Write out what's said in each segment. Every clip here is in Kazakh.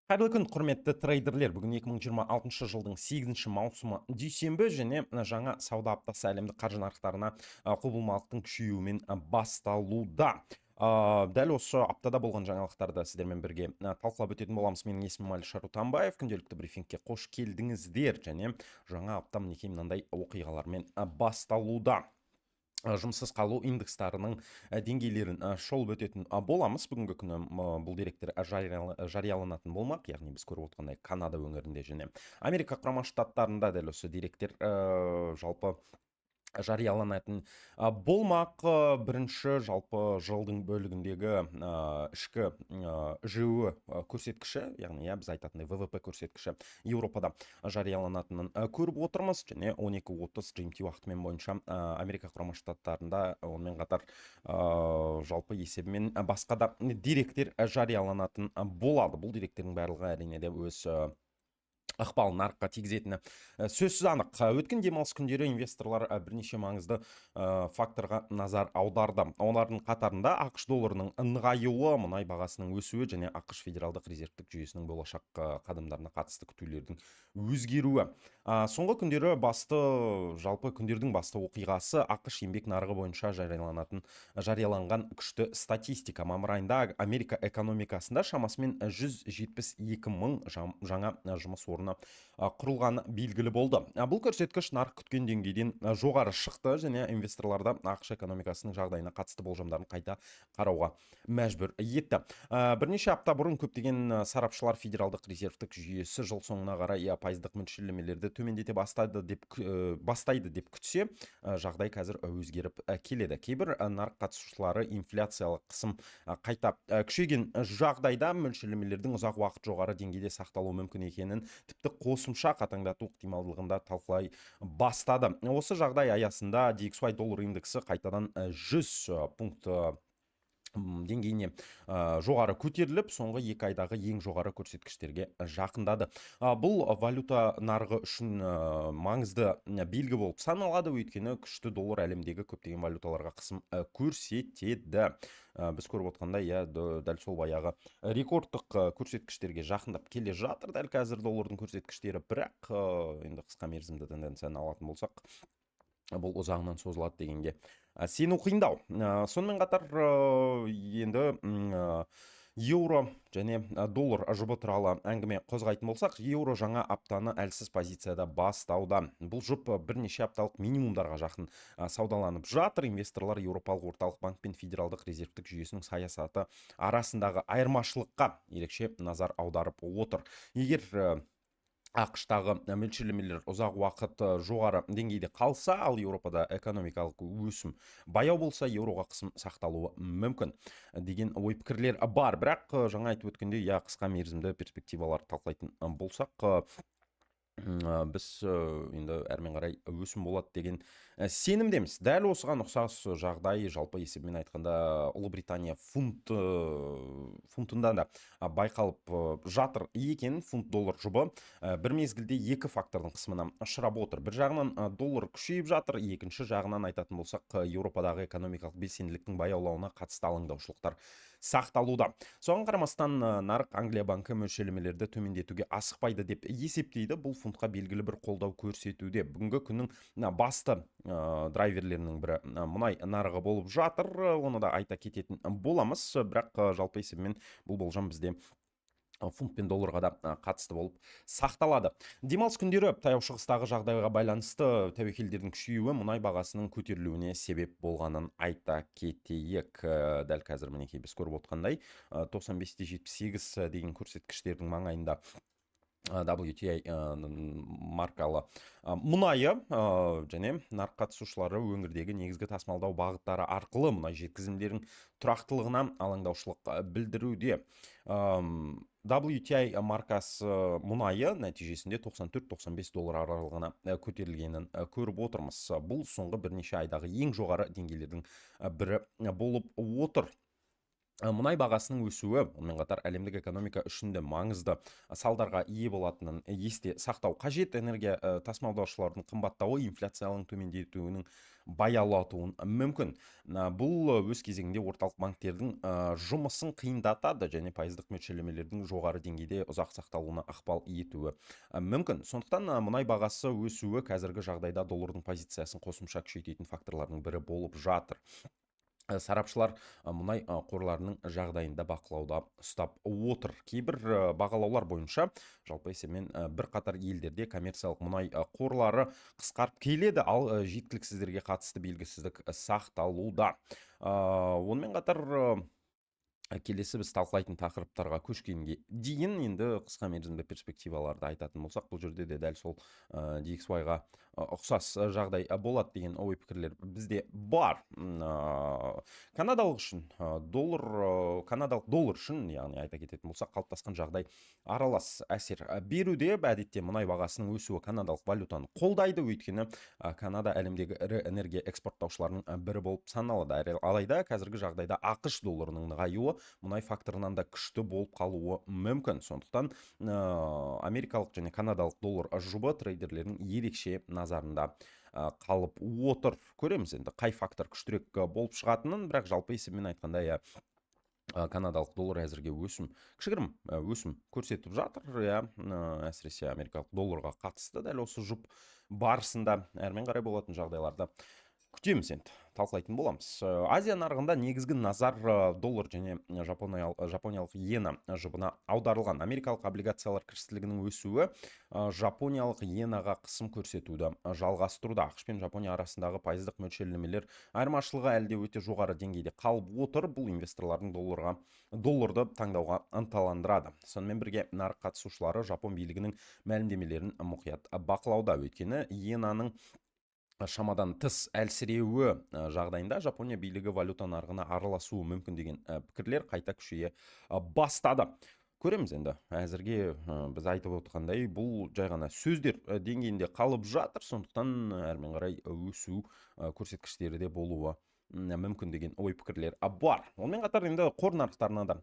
Қайырлы күн, құрметті трейдерлер. Бүгін 2026 жылдың 8 маусымы, дүйсенбі, және жаңа сауда аптасы әлемдік қаржы нарықтарына құбылмалықтың күшеюімен басталуда. Дәл осы аптада болған жаңалықтарды сіздермен бірге талқылап өтетін боламыз. Менің есімім Әлішер Ұтанбаев. Күнделікті брифингке қош келдіңіздер. Және жаңа апта, мінекей, мынандай оқиғалармен басталуда. Жұмыссыз қалу индекстарының деңгейлерін шолып өтетін боламыз. Бүгінгі күні бұл деректер жарияланатын болмақ, яғни біз көріп отырғандай, Канада өңірінде және Америка Құрама Штаттарында дәл осы деректер жалпы жарияланатын болмақ. Бірінші жалпы жылдың бөлігіндегі ішкі ЖӨ көрсеткіші, яғни, иә, біз айтатындай, ВВП көрсеткіші Еуропада жарияланатынын көріп отырмыз және 12:30 GMT уақытымен бойынша Америка Құрама Штаттарында, онымен қатар жалпы есебімен басқа да деректер жарияланатын болады. Бұл деректердің барлығы, әрине де, өз ықпалын нарыққа тигізетіні сөзсіз анық. Өткен демалыс күндері инвесторлар бірнеше маңызды факторға назар аударды. Олардың қатарында АҚШ долларының нығаюы, мұнай бағасының өсуі және АҚШ федералдық резервтік жүйесінің болашақ қадамдарына қатысты күтулердің өзгеруі. Соңғы күндері басты, жалпы күндердің басты оқиғасы — АҚШ еңбек нарығы бойынша жарияланған күшті статистика. Мамыр айында Америка экономикасында шамасымен 172 мың жаңа жұмыс орны құрылғаны белгілі болды. Бұл көрсеткіш нарық күткен деңгейден жоғары шықты және инвесторларды АҚШ экономикасының жағдайына қатысты болжамдарын қайта қарауға мәжбүр етті. Бірнеше апта бұрын көптеген сарапшылар федералдық резервтік жүйесі жыл соңына қарай пайыздық мөлшерлемелерді төмендете бастайды деп күтсе, жағдай қазір өзгеріп келеді. Кейбір нарық қатысушылары инфляциялық қысым қайта күшейген жағдайда мөлшерлемелердің ұзақ уақыт жоғары деңгейде сақталуы мүмкін екенін, тіпті қосымша қатаңдату ықтималдығын да талқылай бастады. Осы жағдай аясында DXY доллар индексі қайтадан 100 пункт деңгейіне жоғары көтеріліп, соңғы 2 айдағы ең жоғары көрсеткіштерге жақындады. Бұл валюта нарығы үшін маңызды белгі болып саналады, өйткені күшті доллар әлемдегі көптеген валюталарға қысым көрсетеді. Біз көріп отқандай, иә, дәл сол баяғы рекордтық көрсеткіштерге жақындап келе жатыр дәл қазір доллардың көрсеткіштері. Бірақ енді қысқа мерзімді тенденцияны алатын болсақ, бұл ұзағынан созылады дегенге сену қиындау. Сонымен қатар енді еуро және доллар жұбы туралы әңгіме қозғайтын болсақ, еуро жаңа аптаны әлсіз позицияда бастауда. Бұл жұп бірнеше апталық минимумдарға жақын саудаланып жатыр. Инвесторлар Еуропалық орталық банк пен федералдық резервтік жүйесінің саясаты арасындағы айырмашылыққа ерекше назар аударып отыр. Егер АҚШ-тағы мөлшерлемелер ұзақ уақыт жоғары деңгейде қалса, ал Еуропада экономикалық өсім баяу болса, еуроға қысым сақталуы мүмкін деген ой пікірлер бар. Бірақ жаңа айтып өткендей, иә, қысқа мерзімді перспективаларды талқылайтын болсақ, біз енді әрмен қарай өсім болады деген сенімдеміз. Дәл осыған ұқсас жағдай жалпы есебімен айтқанда Ұлыбритания фунтында да байқалып жатыр екен. Фунт доллар жұбы бір мезгілде екі фактордың қысымына ұшырап отыр. Бір жағынан, доллар күшейіп жатыр, екінші жағынан айтатын болсақ, Еуропадағы экономикалық белсенділіктің баяулауына қатысты алаңдаушылықтар сақталуда. Соған қарамастан, нарық Англия банкі мөлшерлемелерді төмендетуге асықпайды деп есептейді. Бұл фунтқа белгілі бір қолдау көрсетуде. Бүгінгі күннің мына басты драйверлерінің бірі мұнай нарығы болып жатыр. Оны да айта кететін боламыз. Бірақ жалпы есебімен бұл болжам бізде фунт пен долларға да қатысты болып сақталады. Демалыс күндері Таяу Шығыстағы жағдайға байланысты тәуекелдердің күшеюі мұнай бағасының көтерілуіне себеп болғанын айта кетейік. Дәл қазір, мінекей, біз көріп отқандай, 95,78 деген көрсеткіштердің маңайында WTI маркалы мұнайы және нарық қатысушылары өңірдегі негізгі тасымалдау бағыттары арқылы мұнай жеткізімдерінің тұрақтылығына алаңдаушылық білдіруде. WTI маркасы мұнайы нәтижесінде 94-95 доллар аралығына көтерілгенін көріп отырмыз. Бұл соңғы бірнеше айдағы ең жоғары деңгейлердің бірі болып отыр. Мұнай бағасының өсуі онымен қатар әлемдік экономика үшін де маңызды салдарға ие болатынын есте сақтау қажет. Энергия тасымалдаушылардың қымбаттауы инфляцияның төмендетуінің баяулатуын мүмкін. Бұл өз кезегінде орталық банктердің жұмысын қиындатады және пайыздық мөлшерлемелердің жоғары деңгейде ұзақ сақталуына ықпал етуі мүмкін. Сондықтан мұнай бағасы өсуі қазіргі жағдайда доллардың позициясын қосымша күшейтетін факторлардың бірі болып жатыр. Сарапшылар мұнай қорларының жағдайын да бақылауда ұстап отыр. Кейбір бағалаулар бойынша, жалпы есебімен, бірқатар елдерде коммерциялық мұнай қорлары қысқарып келеді, ал жеткіліксіздерге қатысты белгісіздік сақталуда. Онымен қатар келесі біз талқылайтын тақырыптарға көшкенге дейін енді қысқа мерзімді перспективаларды айтатын болсақ, бұл жерде де дәл сол DXY-ға ұқсас жағдай болады деген ой пікірлер бізде бар. Канадалық үшін доллар, канадалық доллар үшін, яғни айта кететін болсақ, қалыптасқан жағдай аралас әсер беруде. Әдетте мұнай бағасының өсуі канадалық валютаны қолдайды, өйткені Канада әлемдегі ірі энергия экспорттаушыларының бірі болып саналады. Алайда қазіргі жағдайда АҚШ долларының нығаюы мұнай факторынан да күшті болып қалуы мүмкін. Сондықтан америкалық және канадалық доллар жұбы трейдерлердің ерекше назарында қалып отыр. Көреміз енді қай фактор күштірек болып шығатынын, бірақ жалпы есебімен айтқанда, иә, канадалық доллар әзірге өсім, кішігірім өсім көрсетіп жатыр, иә, әсіресе америкалық долларға қатысты дәл осы жұп барысында. Әрмен қарай болатын жағдайларды күтеміз, енді талқылайтын боламыз. Азия нарығында негізгі назар доллар және жапониялық иена жұбына аударылған. Америкалық облигациялар кірістілігінің өсуі жапониялық иенаға қысым көрсетуді жалғастыруда. АҚШ пен Жапония арасындағы пайыздық мөлшерлемелер айырмашылығы әлі де өте жоғары деңгейде қалып отыр. Бұл инвесторлардың долларды таңдауға ынталандырады. Сонымен бірге нарық қатысушылары жапон билігінің мәлімдемелерін мұқият бақылауда, өйткені иенаның шамадан тыс әлсіреуі жағдайында Жапония билігі валюта нарығына араласуы мүмкін деген пікірлер қайта күшейе бастады. Көреміз енді, әзірге біз айтып отырғандай, бұл жай ғана сөздер деңгейінде қалып жатыр. Сондықтан әрмен қарай өсу көрсеткіштері де болуы мүмкін деген ой пікірлер бар. Онымен қатар енді қор нарықтарына да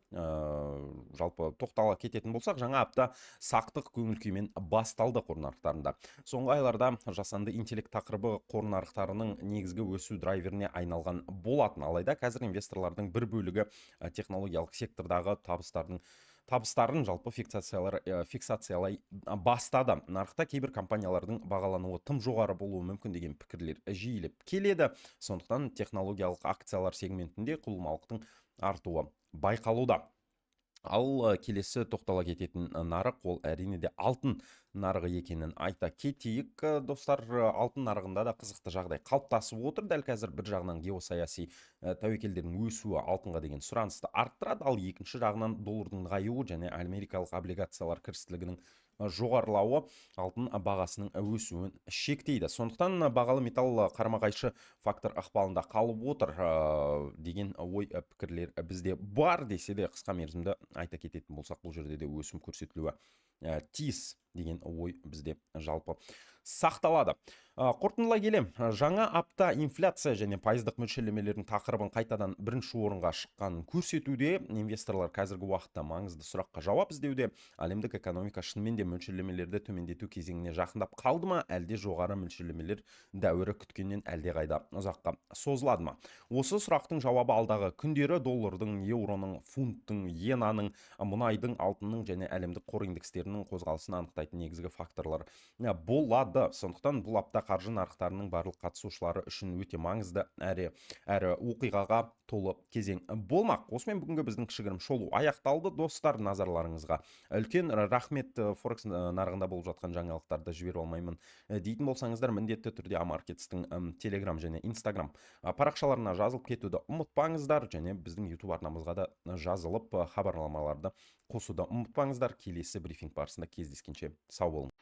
жалпы тоқтала кететін болсақ, жаңа апта сақтық көңіл күймен басталды қор нарықтарында. Соңғы айларда жасанды интеллект тақырыбы қор нарықтарының негізгі өсу драйверіне айналған болатын. Алайда қазір инвесторлардың бір бөлігі технологиялық сектордағы табыстарын жалпы фиксациялай бастады. Нарықта кейбір компаниялардың бағалануы тым жоғары болуы мүмкін деген пікірлер жиілеп келеді. Сондықтан технологиялық акциялар сегментінде құбылмалықтың артуы байқалуда. Ал келесі тоқтала кететін нарық ол, әрине де, алтын нарығы екенін айта кетейік. Достар, алтын нарығында да қызықты жағдай қалыптасып отыр дәл қазір. Бір жағынан геосаяси тәуекелдердің өсуі алтынға деген сұранысты арттырады, ал екінші жағынан доллардың нығаюы және америкалық облигациялар кірістілігінің жоғарылауы алтын бағасының өсуін шектейді. Сондықтан бағалы металл қарама-қайшы фактор ықпалында қалып отыр деген ой пікірлер бізде бар. Десе де, қысқа мерзімді айта кететін болсақ, бұл жерде де өсім көрсетілуі тиіс деген ой бізде жалпы сақталады. Қорытындылай келе, жаңа апта инфляция және пайыздық мөлшерлемелердің тақырыбын қайтадан бірінші орынға шыққанын көрсетуде. Инвесторлар қазіргі уақытта маңызды сұраққа жауап іздеуде: әлемдік экономика шынымен де мөлшерлемелерді төмендету кезеңіне жақындап қалды ма, әлде жоғары мөлшерлемелер дәуірі күткеннен әлдеқайда ұзаққа созылады ма? Осы сұрақтың жауабы алдағы күндері доллардың, еуроның, фунттың, иенаның, мұнайдың, алтынның және әлемдік қор индекстерінің қозғалысын анықтайтын негізгі факторлар болады. Сондықтан бұл апта қаржы нарықтарының барлық қатысушылары үшін өте маңызды әрі оқиғаға толы кезең болмақ. Осымен бүгінгі біздің кішігірім шолу аяқталды. Достар, назарларыңызға үлкен рахмет. Форекс нарығында болып жатқан жаңалықтарды жіберіп алмаймын дейтін болсаңыздар, міндетті түрде Амаркетстің Телеграм және Инстаграм парақшаларына жазылып кетуді ұмытпаңыздар және біздің YouTube арнамызға да жазылып, хабарламаларды қосуды ұмытпаңыздар. Келесі брифинг барысында кездескенше сау болыңыз.